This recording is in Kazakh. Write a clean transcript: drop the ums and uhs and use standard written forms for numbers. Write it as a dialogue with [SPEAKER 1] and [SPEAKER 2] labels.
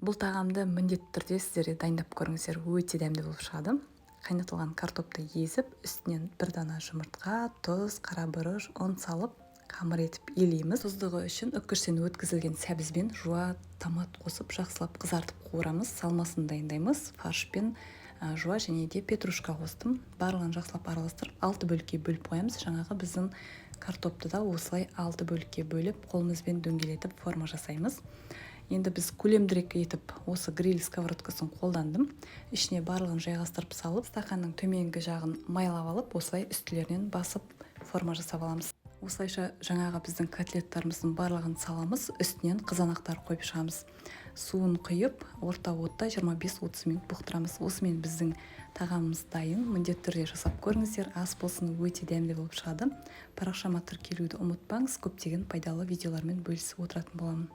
[SPEAKER 1] Бұл тағамды міндетті түрде сіздер де дайындап көріңіздер, өте дәмді болып шығады. Қайнатылған картопты езіп, үстінен бір дана жұмыртқа, тұз, қара бұрыш, ұн салып, қамыр етіп илейміз. Тұздығы үшін үккіштен өткізілген сәбіз бен жуа томат қосып, жақсылап қызартып қуырамыз. Салмасын дайындаймыз. Фарш пен жуа және де петрушка қостым. Барлығын жақсылап араластырып, алты бөлікке бөліп қоямыз. Жаңағы біздің картопты да осылай алты бөлікке бөліп, қолымызбен дөңгелетіп форма жасаймыз. Енді біз көлемдірек етіп осы гриль сковородкасын қолдандым. Ішіне барлығын жайғастырып салып, стақанның төменгі жағын майлап алып, осылай үстілерінен басып, форма жасап аламыз. Осылайша жаңағы біздің котлеттарымыздың барлығын саламыз, үстінен қызанақтар қойып шығамыз. Суын құйып, орта отта 25-30 минут бұқтырамыз. Осымен біздің тағамымыз дайын. Міндетті түрде жасап көріңіздер, ас болсын, өте дәмді болып шығады. Парақшама тіркелуді ұмытпаңыз, көптеген пайдалы видеолармен бөлісіп отыратын боламын.